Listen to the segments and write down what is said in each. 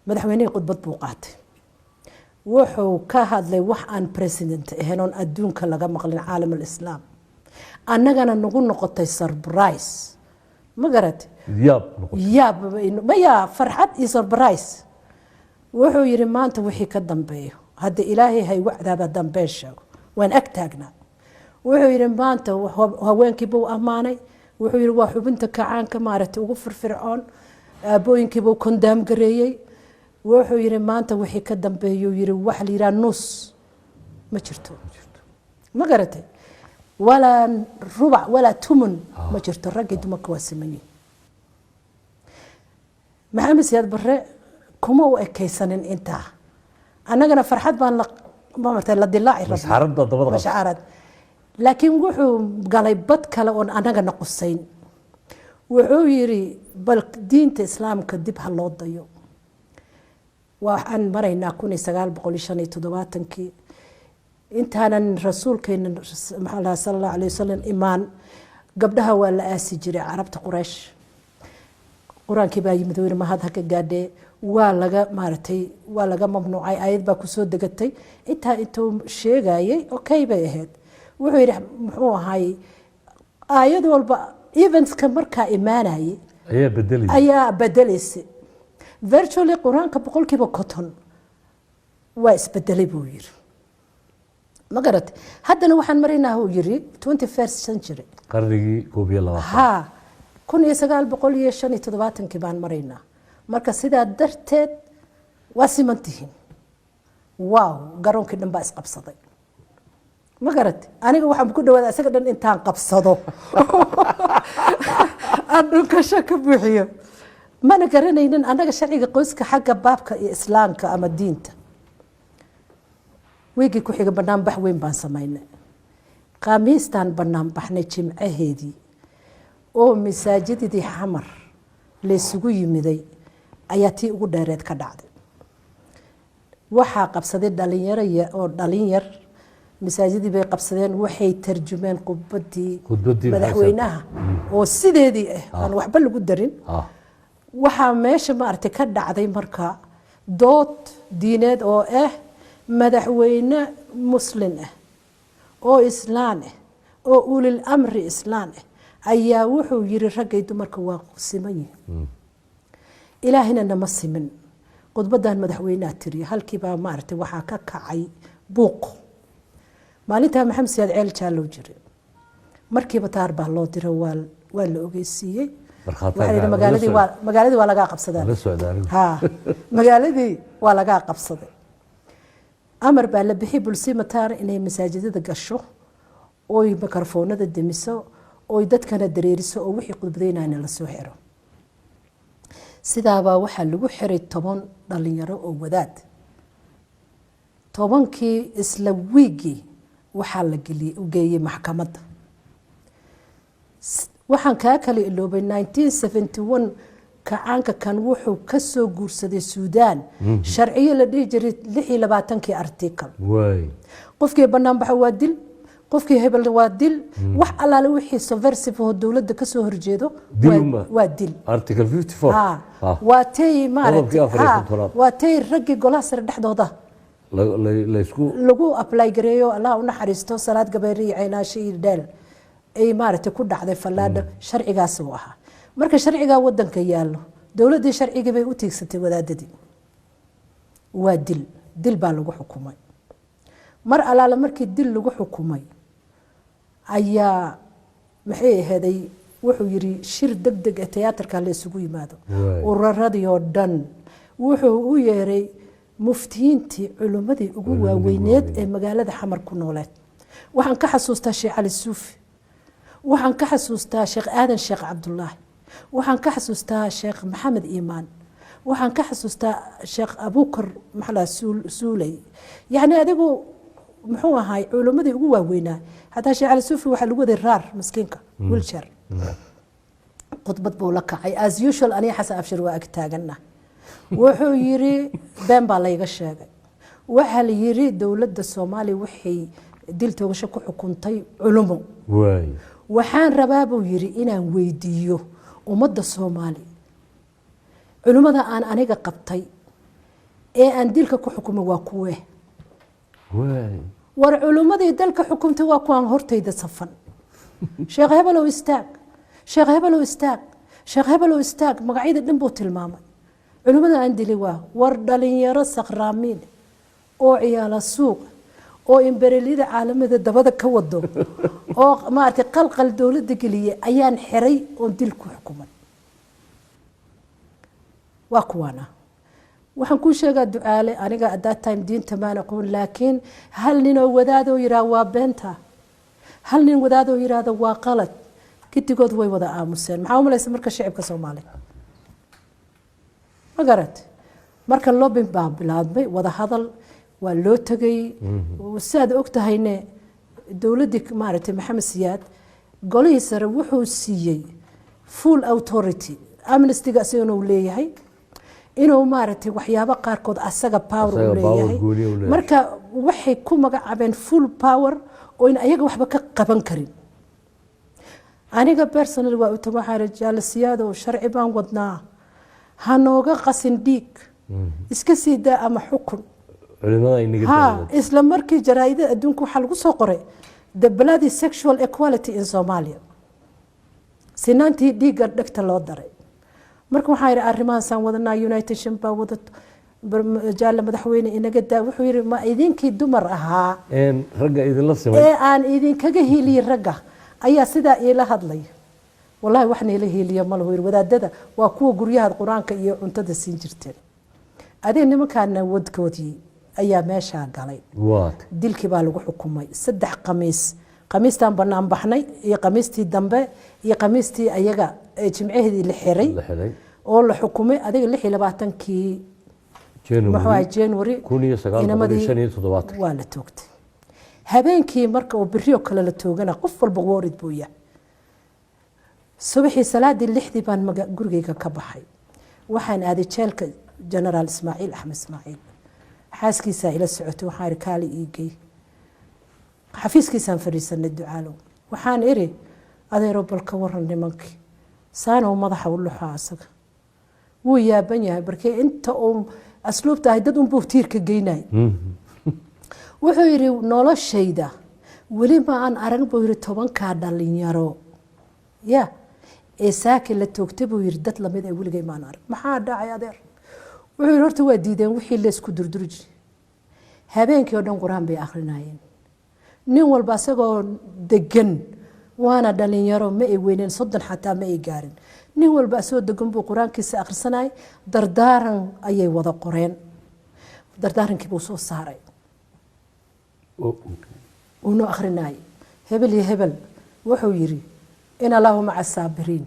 Madaxweynihii khudbad buu qaatay. Wuxuu ka hadlay wax aan president ahayn oon adduunka laga maqlin, caalam alislaam, annagana nagu noqotay surprise, ma garat? Yaab noqotay. Yaab maya, farxad iyo surprise. Wuxuu yidhi, maanta wixii ka dambeeyo, hadda Ilaahay ha igu cadaaba haddaan been sheego, waan ag taagnaa. Wuxuu yidhi maanta haweenkiibuu ammaanay. Wuxuu yidhi waa xubinta kacaanka maaragtay ugu firfircoon. Aabooyinkiibuu condemn gareeyey. Wuxuu yidhi maanta wixii ka dambeeyuu yidhi waxa la yidhaha nus ma jirto, ma garatay? Walaa rubac walaa tumun ma jirto, raggii dumarka waa siman yihin. Maxamed Siyaad Barre kuma u ekaysanin intaa. Annagana farxad baan la maaragtay la dilaaci rabnaa. Mashxarad baa dabada qabtay. Mashxarad. Laakiin wuxuu galay bad kale oon annagana qusayn. Wuxuu yidhi bal diinta Islaamka dib ha loo dayo. Waxaan maraynaa 1975-kii, intaanan rasuulkeena, maxaa la, sala Allahu alayh wasalam, imaan. Gabdhaha waa la aasi jiray Carabta Quraysh. Qur-aankii baa yimid oo yidhi mahad ha ka gaadhee, waa laga maaragtay, waa laga mamnuucay, aayad baa kusoo degatay. Intaa intuu sheegayay, okay bay ahayd. Wuxuu yidhi, muxuu ahay, aayad walba eventska markaa imaanayay ayaa bedelaya. Ayaa bedelaysa. Virtually Qur-aanka 50% waa isbedelay buu yiri, ma garatay? Haddana waxaan maraynaa, uu yiri, 21st century. Qarnigii 21. Ha, 1975-kii baan maraynaa. Marka sidaa darteed waa siman tihiin. Wow, garoonkii dhan baa isqabsaday, ma garatay? Aniga waxaan ku dhawaada isaga dhan intaan qabsado aan dhunkasho ka buuxiyo. Mana garanaynin annaga sharciga qoyska xagga baabka iyo Islaamka ama diinta. Wiigii ku xiga banaanbax weyn baan samaynay. Khamiistaan banaan baxnay, Jimcaheedii oo masaajidadii Xamar laysugu yimiday ayaa tii ugu dheereed ka dhacday. Waxaa qabsaday dhalinyaro oo dhalinyar, masaajidii bay qabsadeen. Waxay tarjumeen khudbadii khudbadii madaxweynaha oo sideedii ah, aan waxba lagu darin. Waxaa meesha maaragtay ka dhacday marka dood diineed oo ah madaxweyne Muslin ah oo Islaan ah oo ulil amri Islaan ah ayaa wuxuu yiri raggay dumarka waa siman yihiin, Ilaahina nama simin. Khudbadan madaxweyneha tiriya halkiibaa maaragtay waxaa ka kacay buuq. Maalintaa Maxamed Siyaad Ceel Jaallow jiray. Markiiba taar baa loo diro, waa la ogeysiiyey. Markhaati waxaa la yidhi magaaladii waa magaaladii waa lagaa qabsadaa. La socda anigu. Ha, magaaladii waa lagaa qabsaday. Amar baa la bixi bulsimataar inay masaajidada gasho oy mikrofoonada demiso oy dadkana dareeriso oo wixii khudbadeynayna lasoo xiro. Sidaabaa waxaa lagu xiray 10 dhalinyaro oo wadaad. 10-kii isla wiigii waxaa la geliyey u geeyey maxkamadda. Waxaan kaa kala iloobay, 1971 kacaanka kan wuxuu ka soo guursaday Suudaan sharciyo la dhihi jiray 26-kii article. Qofkii banaanbaxo waa dil, qofkii hebel waa dil, wax allaale wixii subversive oo dowladda kasoo horjeedo Dil unba. waa dil. Article 54. Ha, waa tay maaragtay Qodobkii 54-aad. Waa tay raggii golaha sare dhexdooda laysku lagu apply gareeyo. Allah u naxariisto Salaad Gabayre iyo Ceynaashe iyo Dheel ay maaragtay ku dhacday fallaadha. Sharcigaas uu ahaa. Marka sharcigaa wadanka yaallo, dowladdii sharcigii bay u tiigsatay. Wadaadadii waa dil, dil baa lagu xukumay. Mar allaale markii dil lagu xukumay ayaa, maxay aheeday, wuxuu yidhi shir deg deg ee tiyaatarka la isugu yimaado. Ururadii oo dhan wuxuu u yeeray, muftiyiintii, culimmadii ugu culimmadii waaweyneed waaweyn. ee magaalada Xamar ku nooleed. Waxaan ka xasuustaa Sheekh Cali Suufi, waxaan ka xasuustaa Sheekh Aadan Sheekh Cabdulaahi, waxaan ka xasuustaa Sheekh Maxamed Iimaan, waxaan ka xasuustaa Sheekh Abuukar, maxaa la Suuley. Yacni adigu muxuu ahaay, culimmadii ugu waaweynaa. Hataa Sheekh Cali Suufi waxaa lagu waday raar, miskiinka, wheelchair. Khudbad buu la kacay as usual. Aniga Xasan Abshir waa ag taagana. Wuxuu yiri been baa layga sheegay. Waxaa la yiri dowladda Soomaaliya waxay dil toogasho ku xukuntay culumo. Waxaan rabaa, buu yiri, inaan weydiiyo ummadda Soomaali culimmada aan aniga qabtay. Ee aan dilka ku xukumay waa kuwee? Waay. War culummadii dalka xukumtay waa kuwaan hortayda safan. Sheekh hebelow istaag, sheekh hebelow istaag, sheekh hebelow istaag. Magacyada dhan buu tilmaamay. Culimmada aan dilay waa war dhalinyaro sakhraamiin oo ciyaala suuq oo imbereliyada caalamada dabada ka wado oo maaragtay qalqal dowladda geliyay ayaan xiray oon dil ku xukumay, waa kuwaana. Waxaan kuu sheegaa, Ducaale, aniga at that time diinta maan aqoon, laakiin hal ninoo wadaadoo yidhaah waa beenta, hal nin wadaadoo yidhaahdo waa qalad, gidigood way wada aamuseen. Maxaa umalaysa marka shicibka Soomaaliya? Ma garat? Marka lobbying baa bilaabmay, wada hadal waa loo tegay. Siaad og tahayne, dowladdii maaragtay Maxamed Siyaad golihii sare wuxuu siiyey full authority, amnestyga isagana uu leeyahay, inuu maaragtay waxyaabo qaarkood asaga power Asaga uu power leeyahay. Gooni uu leeyahay. Marka waxay ku magacaabeen full power oo in ayaga waxba ka qaban karin. Aniga personal waa uta, waxaa iri, Jaalle Siyaado, sharci baan wadnaa, ha nooga qasin dhiig, iska sii daa ama xukun. Culimada inaga Ha. daawadeen. Isla markii jaraa'idada adduunka waxaa lagu soo qoray "The bloody sexual equality in Somalia", sinaantii dhiigga dhegta loo daray. Marka waxaa yidhi, arrimahaasaan wadanaa, United Nation baa wadato, jaalle madaxweyne inaga daa. Wuxuu yidhi, ma idinkii dumar ahaa Een ragga idinla simay ee aan idinkaga hiiliyey ragga ayaa sidaa iila hadlaya? Wallahi wax niila hiiliya ma lahu. Yidhi, wadaadada waa kuwa guryaha qur-aanka iyo cuntada siin jirteen. Adiga nimankaana wadkoodii ayaa meeshaa galay. Waat. Dilkii baa lagu xukumay 3 khamiis, khamiistaan banaan baxnay iyo khamiistii dambe iyo khamiistii ayaga ee jimcaheedii la xiray la xiray oo la xukumay. Adiga 26-kii muxuu ahay January January 1975. Waa la toogtay habeenkii. Marka uu berioo kale la toogana, qof walba worried buu yahay. Subaxii salaadii 6dii baan gurigayga ka baxay. Waxaan aaday jeelka Generaal Ismaaciil Axmed Ismaaciil. Xaaskiisaa ila socotay. Waxaan ihi, kaali ii gey. Xafiiskiisaan fadhiisanay, Ducaalow. Waxaan iri, adeero, bal ka waran nimankii? Saanow madaxa u luxo, asaga wuu yaaban yahay. Markii inta uu asluubta ahay, dad unbuu tiirka geynay. Wuxuu yidhi, noloshayda weli ma aan arag, buu yidhi, 10-kaa dhalinyaro ya ee saaki la toogtay, buu yidhi, dad lamid ee weligay maan arag. Maxaa dhacay, adeer? Wuxuu yidhi, horta waa diideen wixii laysku durduri jiray. Habeenkii oo dhan qur-aan bay akrinayeen, nin walba isagoo degan, waana dhalinyaro, ma ay weyneen, 30 xataa ma ay gaarin. Nin walba isagoo degan buu qur-aankiisa akhrisanayay. Dardaaran ayay wada qoreen. Dardaarankii buu soo saaray, uunoo akhrinayay. Hebel iyo hebel wuxuu yidhi, in Allahu maca saabiriin.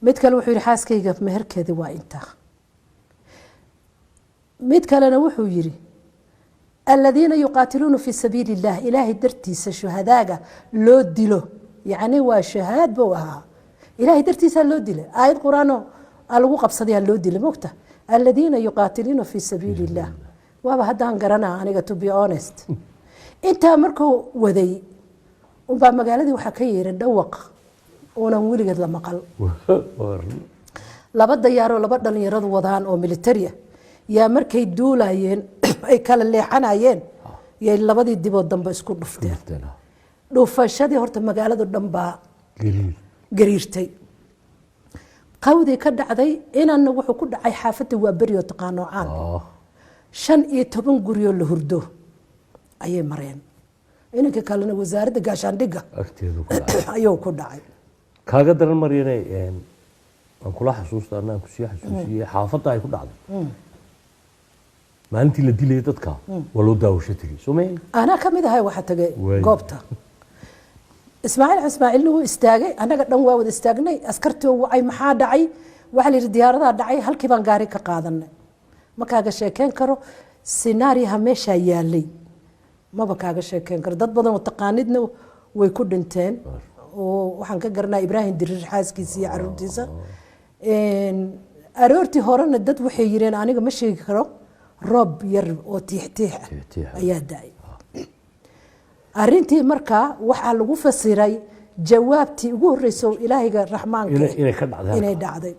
Mid kale wuxuu yidhi, xaaskayga meherkeedii waa intaa. Mid kalena wuxuu yidhi, aladiina yuqaatiluuna fii sabiili illah, ilaahay dartiisa shuhadaaga loo dilo, yacni waa shahaad buu ahaa, ilaahay dartiisaa loo dilay, aayad qur-aano aa lagu qabsadayaa loo dilay mogta. Aladiina yuqaatiluuna fii sabiili illah waaba haddaan garanaa aniga, to be honest. Intaa markuu waday unbaa magaaladii waxaa ka yeeray dhawaq uunan weligeed la maqal. Laba dayaaroo laba dhalinyaradu wadaan oo military ah yaa markay duulayeen ay kala leexanayeen, yay labadii dibood dambe isku dhufteen. Dhufashadii horta magaaladu dhan baa gariirtay. Qawdii ka dhacday inanna wuxuu ku dhacay xaafadda waa beri oo taqaanoocaan. 15 guryoo la hurdo ayay mareen. Inanka kalena wasaaradda gaashaandhigga agteedu ku dhacay. Ayuu ku dhacay. Kaaga daran, Maryane, aan kula xasuusta anna aan kusii xasuusiyey, xaafadda ay ku dhacday maalintii la dilayay dadka waa loo daawasho tegey, soo ma? Anaa ka mid ahay waxaa tagay Waay. goobta. Ismaaciil Ismaaciilna wuu istaagay, annaga dhan waa wada istaagnay. Askartii oo wacay, maxaa dhacay? Waxaa la yidhi diyaaradaha dhacay. Halkii baan gaari ka qaadanay. Ma kaaga sheekeyn karo sinaariyaha meeshaa yaalay, maba kaaga sheekeyn karo. Dad badan oo taqaanidna way ku dhinteen, oo waxaan ka garanaa Ibraahim Diriir xaaskiisa iyo caruurtiisa. Aroortii horena dad waxay yireen, aniga ma sheegi karo, roob yar oo tiix-tiix ah Tiix-tiix ah. ayaa da-ay. Arrintii markaa waxaa lagu fasiray jawaabtii ugu horreysay oo ilaahayga raxmaanka Inay ka dhacday. Inay dhacday.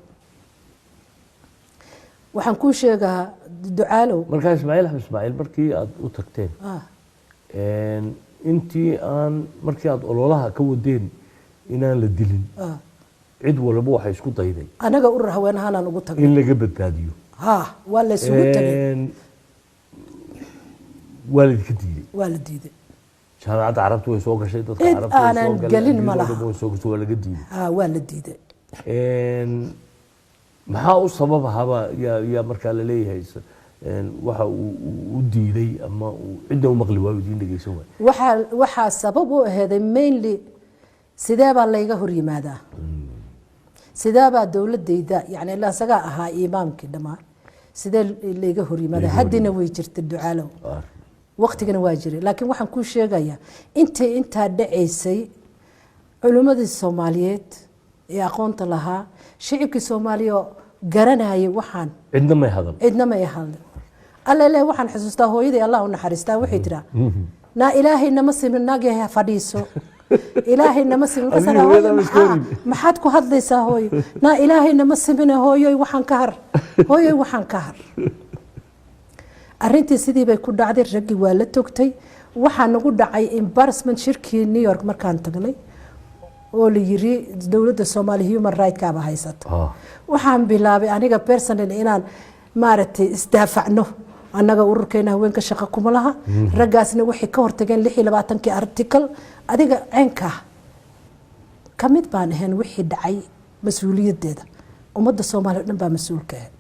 Waxaan kuu sheegaa, Ducaalow. Markaa Ismaaciil Axmed Ismaaciil markii aad u tagteen, intii aan markii aad ololaha ka wadeen inaan la dilin, cid walba waxay isku dayday Anaga urur haweenahaanaan ugu tagnay in laga badbaadiyo. Ha, waa la isugu tagay. Waa laydinka diiday. Waa la diiday. Jaamacadda Carabta way soo gashay, dadka Cid Carabta way aanan soo galeen, gelin ma adduunyada laha. oo dhan way soo gashay, waa laga diiday. Ha, waa la diiday. Maxaa u sabab ahaba yaa markaa la leeyahay waxa uu u diiday ama uu cidna u maqli waayo, idiin dhegeysan waayo? Waxaa sabab u aheeday mainly, sidee baa layga hor yimaadaa, sidee baa dowladayda, yani ilaa isagaa ahaa imaamkii dhammaan, sidee layga hor yimaadaa? Layga hor. Haddina way jirta, Ducaalow, waqtigana waa jiray, laakiin waxaan kuu sheegayaa intay intaa dhacaysay culimmadii Soomaaliyeed ee aqoonta lahaa, shicibkii Soomaaliya oo garanayay waxaan Cidna may hadal. Cidna may hadlin. Alle le, waxaan xusuustaa hooyadii, Allah u naxariistaa, waxay tiraa, "Naa Ilaahay nama simin, naag fadhiiso, Ilaahay nama simin." Markaas Adiga anaa, hooyadaa "Hooyo, ma iska maxaa horin? Maxaad ku hadlaysaa, hooyo?" "Naa Ilaahay nama simine, hooyoy, waxaan ka har, hooyoy, waxaan ka har." Arrintii sidii bay ku dhacday. Raggii waa la togtay. Waxaa nagu dhacay embarrassment shirkii New York markaan tagnay oo la yiri dowladda Soomaaliya human right-kaaba haysata. Waxaan bilaabay aniga personal inaan maaragtay isdaafacno. Annaga ururkeena haweenka shaqo kuma laha, raggaasna waxay ka hortageen 26-kii article. Adiga ceenkaa ka mid baan ahayn. Wixii dhacay mas-uuliyaddeeda ummadda Soomaaliya o dhan baa mas-uulka ahayd.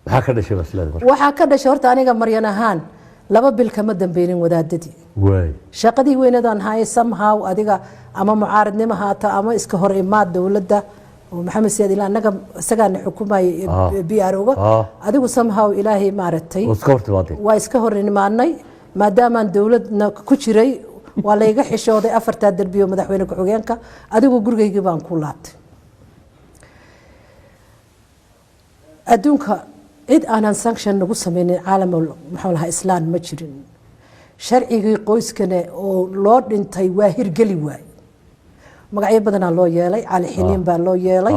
Maxaa ka dhashay maslada marka? Waxaa ka dhashay, horta aniga Maryan ahaan 2 bil kama dambeynin wadaadadii. Shaqadii weynadaan hayay somehow adiga ama mucaaradnimo haata ama iska hor imaad dowladda oo Maxamed Siyaad ilaa annaga isagaana xukumayay PRO-ga. Adigu somehow Ilaahay maaragtay Oo iska hor timaadeen. Waa iska hor imaanay. Maadaamaan dowladna ku jiray, waa layga xishooday afartaa derbiyo madaxweyne ku-xigeenka. Adigu gurigaygii baan ku laabtay. Adduunka cid aanan sanction nagu sameynin, caalam muxuu lahaa islaan, ma jirin. Sharcigii qoyskane oo loo dhintay waa hirgeli waay. Magacyo badanaa loo yeelay, Cali Xiniin baa loo yeelay,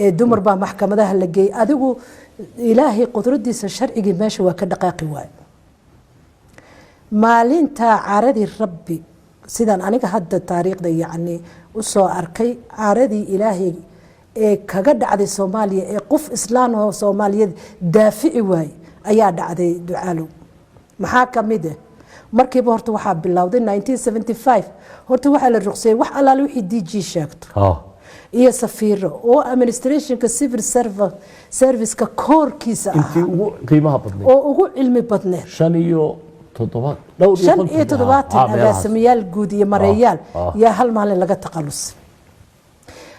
ee dumar baa maxkamadaha la geeyey. Adigu Ilaahay qudradiisa sharcigii meesha waa ka dhaqaaqi waay. Maalintaa caradii Rabbi, sidaan aniga hadda taariikhda yacni usoo arkay, caradii Ilaahay ee kaga dhacday Soomaaliya ee qof islaan oo Soomaaliyeed daafici waay ayaa dhacday, Ducaalow. Maxaa ka mid ah? Markiiba horta waxaa bilowday 1975, horta waxaa la ruqseeyey wax allaale wixii DG sheegto iyo safiiro oo administrationka civil serviceka koorkiisa Intii ahaa ugu qiimaha badnayd oo ugu cilmi badneed. Shan iyo toddoba dhowr iyo shan konton iyo toddobaatan meelahaas. Agaasimayaal guud iyo mareeyaal yaa hal maalin laga takhalusay.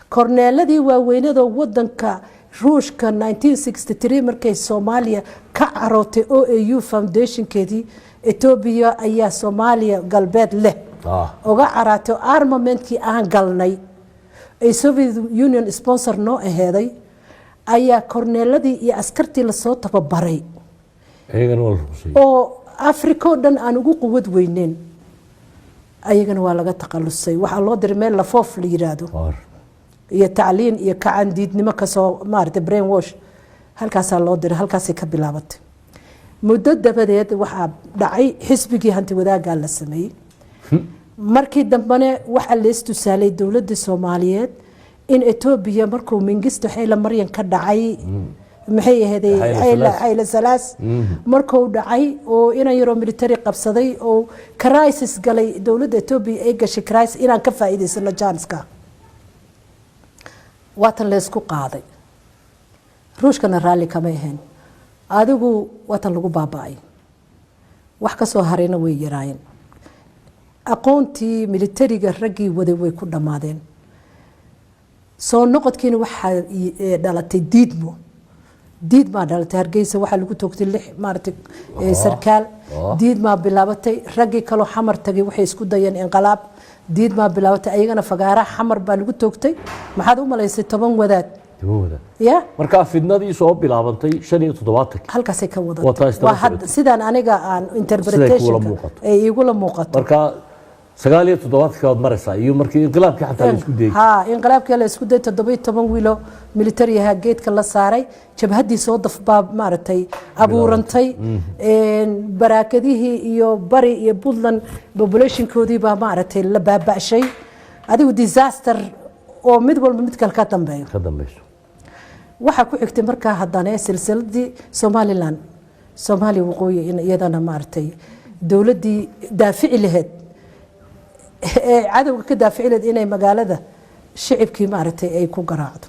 Korneeladii waaweynada wadanka Ruushka 1963 markay Soomaaliya ka carootay OAU foundationkeedii, Etoobiya ayaa Soomaaliya galbeed leh uga caraatay armamentkii aan galnay ay Soviet Union sponsor noo aheeday, ayaa korneeladii iyo askartii lasoo tababaray Iyagana waa la ruqsayey. oo Africa oo dhan aan ugu quwad weyneyn, ayagana waa laga takhalusay. Waxaa loo diray meel Lafoof la yiraahdo iyo tacliin iyo kacandiidnimo kasoo maaragtay brain wash halkaasaa loo diray. Halkaasay ka bilaabatay. Muddo dabadeed waxaa dhacay xisbigii hanti wadaaggaa la sameeyey. Markii dambene waxaa lees tusaalay dowladda Soomaaliyeed in Etoobiya markuu Mingisto Xayla Maryan ka dhacay, maxay ahayd, Xayla Salaas. Xayla Salaas markuu dhacay oo inan yaroo military qabsaday oo crisis galay, dowladda Etoobiya ay gashay crisis, inaan ka faa'iidaysano chance-ka. Waatan leysku qaaday. Ruushkana raalli kama ahayn. Adigu waatan lagu baaba'ay, wax ka soo harayna way yaraayeen. Aqoontii militariga raggii waday way ku dhammaadeen. Soo noqodkiina waxaa dhalatay diidmo. Diidmaa dhalatay. Hargeysa waxaa lagu toogtay lix maaragtay sarkaal. Diidmaa bilaabatay. Raggii kaloo Xamar tagay waxay isku dayeen inqalaab. Diidmaa bilaabatay. Ayagana fagaaraha Xamar baa lagu toogtay. Maxaad u malaysay 10 wadaad? Toban wadaad. Ya. Markaa fidnadii soo bilaabantay 75-kii Halkaasay ka Waa wadatay. taas daba Waa socotay. sidaan aniga aan interpretationka muuqato. ay igula muuqato. Markaa 79-ka waad maraysaa, iyo markii inqilaabkii xataa la isku dayay. Ha, inqilaabkii la isku dayay, 17 wiilo military ahaa geedka la saaray, jabhaddii soo dafbaa maaragtay abuurantay. Baraakadihii iyo bari iyo Puntland populationkoodii baa maaragtay la baaba'shay. Adigu disaster oo mid walba mid kale ka dambeeyo. Ka dambeyso. Waxaa ku xigtay markaa haddana silsiladii Somaliland, Soomaaliya waqooyi, in iyadana maaragtay dowladdii daafici lahayd ee cadowga ka daafici lahayd inay magaalada shicibkii maaragtay ay ku garaacdo.